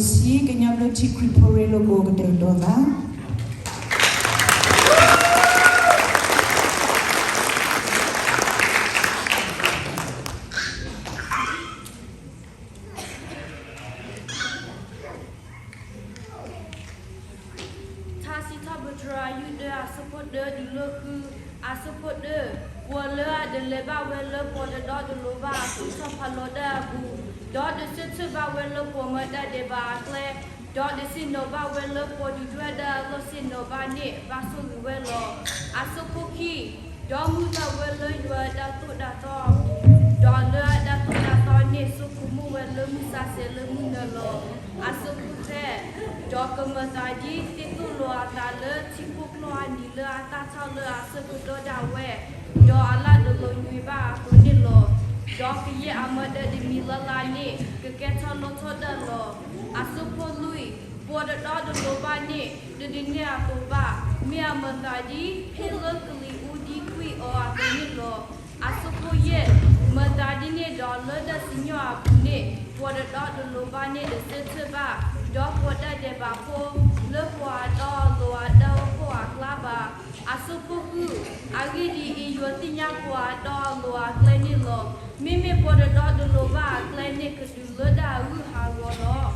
ဆံ ကညီဘျၢထံခရံာ်ဖိရ့လိာ်ကိးကတဲာ်ကတီၤသး ထါစံးထီၣ်ပတြၢၤ ယုၢ်တၢ အဆၢဖိတၢ တုၤလၢဃု, အဆၢဖိတၢ, ပှၤလၢအတလဲၤဘၣ်ဝဲလၢပှၤတဒီတလိၤဘၣ်အသိး ဆီၣ်ဖးလီၤတၢ်အပူၤ, ဒီးတဆၢထၢၣ်ဘၣ်ဝဲလၢပှၤမၤတၢ်ဒဲးဘးအကျဲ, ဒီးတဆ့ၣ်နီၤဘၣ်ဝဲလၢပှၤဒုၣ်ဒွဲၣ်တၢ်အလီၢ်ဆ့ၣ်နီၤဘၣ်န့ၣ် ဘၣ်ဆိၣ်ဂ့ၤဝဲလီၤ. အဆၢဖိခံ, ဒီးမုၢ်လၢ်ဝဲလၢယွၤအတၢ်သိၣ်တၢ်သီ, ဒီးလၢအတၢ်သိၣ်တၢ်သီန့ၣ် ဆိကမိၣ်ဝဲလၢမုၢ်ဆါဆဲးလၢမုၢ်နၤလီၤ. အဆၢဖိသၢ, ဒီးကမၤသးဒ်သ့ၣ်သိၣ်လိာ်အသးလၢထံဖိကျိအနံၤလၢအတၢ်ထီၣ်လၢအဆၢကတီၢ်ဒၣ်ဝဲ, ဒီးအလၢ်တလီၤညွံးဘၣ်အသိးန့ၣ်လီၤ. ဒီးကယဲၢ်အမၤတၢ်တမံၤလၢ်လၢ်န့ၣ် ကကဲထီၣ်လီထီၣ်တၢ်လီၤ. အဆၢဖိလွံၢ်, ပှၤတဒီတလိၤဘၣ်န့ၣ် တဒုးနဲၣ်အသိးဘၣ်, မ့ၢ်အမၤသးဒ်ဖ့လၢကလံၤအူဒံကွံာ်အီၤအသိးန့ၣ်လီၤ. အဆၢဖိယဲၢ်, မၤသးဒ်န့ၣ်ဒီးလၢတၢ်စံၣ်ညီၣ်အပူၤန့ၣ် ပှၤတဒီတလိၤဘၣ်န့ၣ်တဆၢထၢၣ်ဘၣ်, ဒီးပှၤတၢ်ဒဲးဘးဖိ လၢပှၤအဒီအလိၤအတၢ်အိၣ်ဖှိၣ်အကျါဘၣ်. အဆၢဖိဃု, အဂ့ၢ်ဒ်အံၤ, ယွၤသ့ၣ်ညါပှၤအဒီအလိၤအကျဲန့ၣ်လီၤ. မ့မ့ၢ်ပှၤတဒီတလိၤဘၣ်အကျဲန့ၣ် ကတုၤလၢတၢ်အဂုၤအဂၤလီၤ.